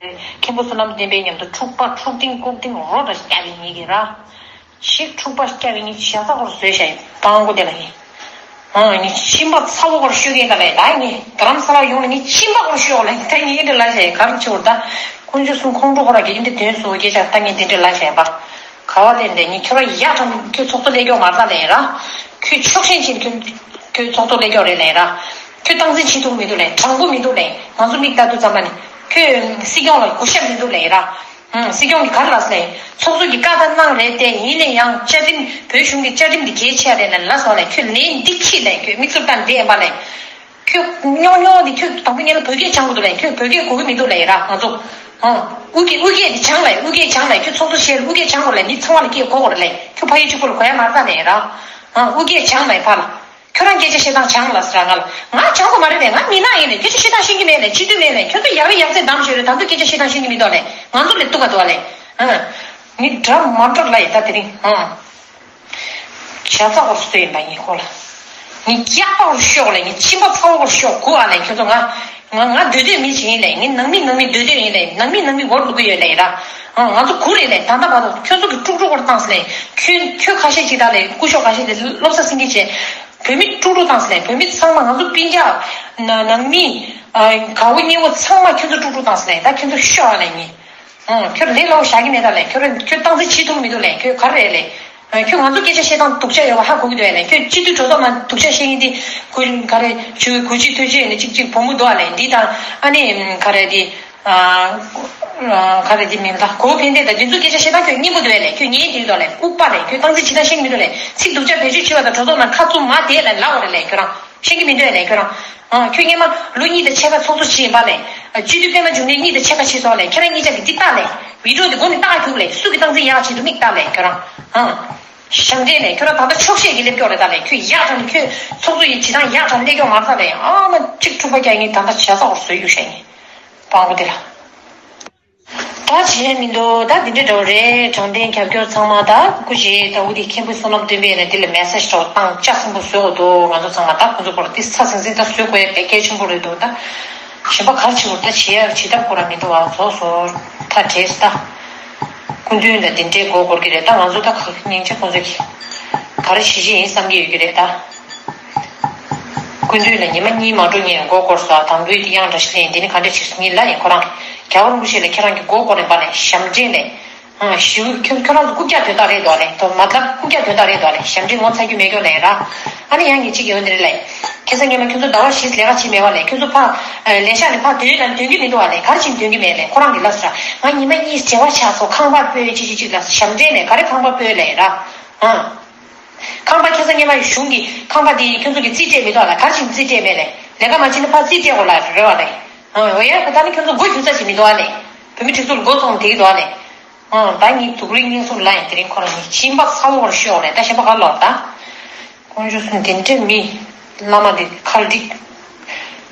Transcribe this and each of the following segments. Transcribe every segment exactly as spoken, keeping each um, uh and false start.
མཁན་པོ་བསོད་ནམས་བསྟན་པའི་མཉམ་དུ་འཁྲུག་པ་འཁྲུག་ལྡིང་ལྐུག་ལྡིང་རོ་འདྲ་ཞིག་བརྒྱབ་པའི་ཉིད་ཀྱི་ར། ཞིག་འཁྲུག་པ་བརྒྱབ་པའི་ཉིད་ཞེ་ས་སྐོར་བཟོས་བྱས་སྤང་མགོ་དེ་ལ་ཡིན། ཨང་། ཉིད་ཕྱིན་པ་ཚ་བོ་སྐོར་ཤོད་མཁན་ད་ལས་ད་ངས་རྡ་རམ་ས་ལ་ཡོང་ལ་ངས་ཕྱིན་པ་སྐོར་ཤོད་ལ་ད་ངས་འདི་ལ་བྱས་གར་ཆེ་བར་ད་དཀོན་མཆོག་གསུམ་ཁོང་ཁྲོ་ཁོ་ར་གི་འདི་དོན་སུ་སྐད་ཆ་ད་ངས་འདི་འདྲ་ལ་བྱས་པ། ག་བ་དེ་འདྲ་ཉིད་ཁྱོད་ར་ཡག་དྲང་ཁྱོད་ཚོགས་གཙོ་ལས་སྐྱོང་མར་ད་ལས་ར། ཁྱོད་ཕྱོགས་ཞེན་ཆེན་ཁྱོད་ཁྱོད་ཚོགས་གཙོ་ལས་སྐྱོང་རེད་ལས་ར། ཁྱོད་སྟངས་འཛིན་བྱེད་ཐུབ་མི་འདུག་ལས་དྲང་པོ་མི་འདུག་ལས་ང་ཚོ་མིག་ལྟ་དུས་ཙམ་པ་ནི་ཁྱོད་སྲིད་སྐྱོང་ལ་གུས་ཞབས་མི་འདུག་ལས་ར། ཧུམ། སྲིད་སྐྱོང་གིས་ག་རེ་ལབ་ཟེར་ལས། ཚོགས་གཙོ་གིས་བཀའ་ལྟར་གནང་རེད་དེ་ཡིན་ནའི་ཡང་བཅའ་ཁྲིམས་བོད་གཞུང་གི་བཅའ་ཁྲིམས་འདི་གལ་ཆེ་རེད་ལབ་ལབ་སོང་ལས་ཁྱོད་ལན་འདི་ཁྱི་ལས་ཁྱོད་མིག་ཆུ་བཏང་བསྡད་ཡིན་པ་ལས། ཁྱོད་རྙོག་རྙོག་འདི་ཁྱོད་དང་པོ་ཉིད་ལ་བོད་སྐད་སྦྱང་དགོས་འདུག་ལས་ཁྱོད་བོད་སྐད་གོ་གི་མི་འདུག་ལས་ར་ང་ཚོ། ཧུམ། དབུ་སྐད་དབུ་སྐད་འདི་སྦྱང་ལས་དབུ་སྐད་སྦྱང་ལས་ཁྱོད་ཚོགས་གཙོ་བྱས་དབུ་སྐད་སྦྱང་དགོས་ལས་མི་ཚང་མ་ལ་སྐད་གོ་དགོས་རེད་ལས་ཁྱོད་ཕ་ཡུལ་གཅིག་པོ་ལ་གོ་ཡ་མ་རེད་ལས་ར། ཧུམ། དབུ་སྐད་སྦྱང་ལས་ཕར་ལ། ཁྱོད་རང་སྐད་ཆ་བཤད་སྟངས་སྦྱངས་ལ་ཟེར་ང་ལ། ང་སྦྱང་དགོས་མ་རེད་པས། ང་མི་ནག་ཡིན་ནས་སྐད་ཆ་བཤད་སྟངས་ཤེས་ཀྱི་མེད་ནས་སྤྱི་འཐུས་མེད་ནས་ཁྱོད་ཚོ་ཡག་རེད་ཡག་ཚད་གདམ་ཤོད་རེད། ད་དུང་སྐད་ཆ་བཤད་སྟངས་ཤེས་ཀྱི་མི་འདུག་ལས་ང་ཚོ་ལས་སྡུག་ག་འདུག་ལས། ཨང་། ངས་འདྲ་མ་འགྲོ་ལ་ཡིན་ད་དེ་རིང་ཨང་། བྱ་ཚ་བོར་སུ་ཡིན་པ་ཡིན་ཁོ་ལ། ངས་སྐྱག་པ་བོར་ཤོག་ལས་ངས་ཕྱིན་པ་ཚ་བོར་ཤོག་གུ་ཨ་ལས་ཁྱོད་ཚོ་ང་། ང་ང་སྡོད་སྡོད་མི་ཅིག་ཡིན་ལས་ངས་ནང་མི་ནང་མི་སྡོད་སྡོད་ཡིན་ལས་ནང་མི་ནང་མི་བོར་འདུག་གི་ཡོད་ལས་ར། ཨང་། ང་ཚོ་གུ་རེད་ལས་ད་ལྟ་བར་དུ་ཁྱོད་ཚོ་གི་དཀྲུག་དཀྲུག་བོར་བཏང་སི་ལས་ཁྱོད་ཁྱོད་ཁ་ཤས་ཅིག་ད་ལས་སྐུ་ཞབས་ཁ་ཤས་དེ་སློབ་གསར་སེང་གེ་བྱས། བོད་མི་དཀྲུག་དཀྲུག་བཏང་སི་ལས་བོད་མི་ཚང་མ་ང་ཚོ་སྤུན་ཀྱག་ན་ནང་མི་ཨ་དགའ་བོ་མཉེས་བོ་ཚང་མ་ཁྱོད་ཚོ་དཀྲུག་དཀྲུག་བཏང་སི་ལས་ད་ཁྱོད་ཚོ་ཤོག་ཨ་ལས་ཉིན། ཨང་། ཁྱོད་ལས་སླ་བོ་བཞག་གི་མེད་ད་ལས་ཁྱོད་རང་ཁྱོད་སྟངས་འཛིན་བྱེད་ཐུབ་མི་འདུག་ལས་ཁྱོད་ག་རེ་རེད་ལས། ཨ་ཁྱོད་ང་ཚོ་སྐད་ཆ་བཤད་སྟངས་སྡུག་ཅག་ཡོད་པ་ཧ་གོ་གི་འདུག་ཨ་ལས་ཁྱོད་སྤྱི་འཐུས་གྲོས་ཚོགས་ནང་སྡུག་ཅག་བཤད་མཁན་དེ་ཁོས་ག་རེ་ཞུ་གུ་ཅི་ཐོས་ཅི་ནས་གཅིག་གཅིག་བུ་མོ་འདུག་ཨ་ལས་འདི་དང་ཨ་ནི་ག་རེ་འདི། ཨ། ཨ། ག་རེ་འདི་མིན་ད་གོ་ཕན་བདེ་དང་འདི་ཚོ་སྐད་ཆ་བཤད་སྟངས་ཁྱོད་སྙན་པོ་འདུག་ཨ་ལས་ཁྱོད་ཉན་འདི་འདུག་ཨ་ལས་ལྐུགས་པ་ལས་ཁྱོད་སྟངས་འཛིན་བྱེད་སྟངས་ཤེས་ཀྱི་མི་འདུག་ལས་ཚིག་སྡུག་ཅག་བེད་སྤྱོད་བྱེད་པ་དང་གྲོས་ཚོགས་ནང་ཁ་བཙུམ་མ་བསྡད་ལས་ལབ་དགོས་རེད་ལས་ཁྱོད་རང་ཤེས་ཀྱི་མི་འདུག་ཨ་ལས་ཁྱོད་རང་། ཨ་ཁྱོད་སྔོན་མ་ལོ་གཉིས་དང་ཕྱེད་ཀ་ཚོགས་གཙོ་བྱས་ཡིན་པ་ལས། སྤྱི་འཐུས་པད་མ་འབྱུང་གནས་གཉིས་དང་ཕྱེད་ཀ་བྱས་སོང་ལས་ཁྱེད་རང་གཉིས་ཆ་གི་འདི་ལྟ་ལས། བི་ཌི་ཡོ་འདི་མགོ་ནས་ལྟ་རྒྱུག་ལས་སུ་གི་སྟངས་འཛིན་ཡག་བྱེད་འདུག་མིག་ལྟ་ལས་ཁྱོད་རང་། ཨང་། ཞབས་འདྲེན་ལས་ཁྱོད་རང་ད་ལྟ་ཆོག་ཤེས་ཀྱི་སླེབས་སྐྱོ་རེད་ད་ལས་ཁྱོད་ཡག་དྲང་ཁྱོད་ཚོགས་གཙོ་ཡི་བྱེད་སྟངས་ཡག་དྲང་སླེབས་སྐྱོ་མ་རེད་ད་ལས་ཨ་མ་གཅིག་འཁྲུག་པ་རྒྱག་ངས་ད་ལྟ་བྱ་ཚ་བོར་བཟོས་རྒྱུ་བཤད་ངས། སྤང་པོ་དེ་ལ། ད་བྱས་མི་འདུག་ད་འདི་འདྲ་འདྲ་བོ་རེད། དྲང་བདེན་རྒྱབ་སྐྱོར་ཚང་མ་ད་སྐུ་མཁྱེན་ད་འུ་དེ་མཁན་པོ་བསོད་ནམས་སྟོན་པས་ནས་འདི་ལ་མེ་སེ་ཇི་འདྲ་བོ་བཏང་ལྕགས་སྲིན་པོ་བཟོས་འོ་འདུག་ང་ཚོ་ཚང་མ་ད་ཁོ་ཚོ་སྐོར་འདི་ས་ཟིང་ཟིང་ད་བཟོས་དགོས་ཡ་དཔེ་གལ་ཆེན་པོ་རེད་འདུག་ད་གཞན་པ་ག་རེ་བྱེད་དགོས་ད་བྱེད་ཡ་བྱེད་ཐབས་ཁོ་རང་མི་འདུག་བ་བཟོ་བཟོ་ད་བྲེལ་ད། སྐུ་མདུན་ལ་འདི་འདྲའི་མགོ་སྐོར་གི་རེད་ད་ང་ཚོ་ད་ག་སྙིང་རྗེ་ཁོ་ཚོ་གི་ག་རེ་བྱེད་ཀྱི་ཡིན་བསམ་གྱི་ཡོད་ཀྱི་རེད་ད། སྐུ་མདུན་ལ་ཉི་མ་གཉིས་མ་འགྲོ་ཉིན་མགོ་སྐོར་སོང་དང་པོའི་དེ་དབྱངས་འདྲ་ཞིག་ལེན་དེ་ནི་ག་འདྲ་ཞིག་སོང་ཉིན་ལ་ཡིན་ཁོ་རང་རྒྱལ་བ་རིན་པོ་ཆེ་ལ་ཁྱེད་རང་གི་མགོ་སྐོར་ནས་པ་ལས་ཞབས་འདྲེན་ལས། ཨང་ཞིའུ་ཁྱོད་ཁྱོད་རང་ཚོ་རྐུབ་བཀྱག་དོན་དག་རེད་དོ་ལེ་དོ་མ་ལབ་རྐུབ་བཀྱག་དོན་དག་རེད་དོ་ལེ་ཞབས་འདྲེན་ངོ་ཚ་རྒྱུ་མེད་ཀྱོ་ལེ་ར། ཨ་ནི་ཡང་ངེད་ཅིག་ཡོང་དེ་རེད་ལེ། ཁ་སང་ཉི་མ་ཁྱོད་ཚོ་ཟླ་བ་བཞི་ལས་ཀ་བྱེད་མེད་བ་ལེ་ཁྱོད་ཚོ་ཕ། ལས་ཤག་ནས་ཕ་དོན་ལ་དོན་གྱི་མི་འདུག་བ་ལེ་ག་རེ་བྱེད་དོན་གྱི་མེད་ལེ་ཁོ་རང་གི་ལབ་ས་ང་ཉི་མ་གཉིས་བྱེ་བ་ཆགས་སོ་ཁང་པ་སྤོས་ཅི་ཅི་ཅིག་ལ་ཞབས་འདྲེན་ལེ་ག་རེ་ཁང་པ་སྤོས་ལེ་ར། ཨང་། ཁང་པ་ཁ་སང་ཉི་མ་གཞུང་གི་ཁང་པ་དེ་ཁྱོད་ཚོ་གི་རྩིས་སྤྲད་མི་འདུག་ལ་ག་རེ་བྱེད་རྩིས་སྤྲད་མེད་ལེ་ལས་ཀ་མ་བྱེད་ན་ཕ་རྩིས་སྤྲད་དགོས་ལ་རེད་བ་ལེ། ཨང་འོ་ཡ་ད་ནི་ཁྱོད་ཚོ་མགོ་རྒྱུ་ས་ཅིག་མི་འདུག་ཨ་ལེ། བོད་མི་སྒྲིག་འཛུགས་ལ་མགོ་ཚོང་དེ་གི་འདུག་ཨ་ལེ། ཨང་ད་ངའི་སྡུག་རུས་སྙན་སུར་ལ་ཡིན་དེ་རིང་ཁོ་རང་ངའི་སྦྱིན་པ་ཚ་བོ་བར་ཤོག་ལེ་ད་གཞན་པ་ག་ལོར་ད། དཀོན་མཆོག་གསུམ་དེ་འདྲའི་མི། བླ་མ་དེ་ཁ་འགྲིག་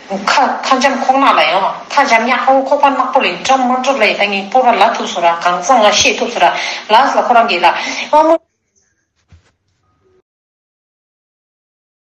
ཁ་ཁ་འཇམ་ཁོག་ནག་ལ་ཡང་ཁ་འཇམ་ཉག་ཁ་བོ་ཁོག་པ་ནག་པོ་ལེ་འགྲམ་མ་འགྲོ་ལེ་ད་ངའི་སྤོ་ར་ལ་ཐུབ་སོ་ར་གང་ཚང་ང་ཤེས་ཐུབ་སོ་ར་ལ་སི་ལ་ཁོ་རང་གི་ལ་ཨ་མོ།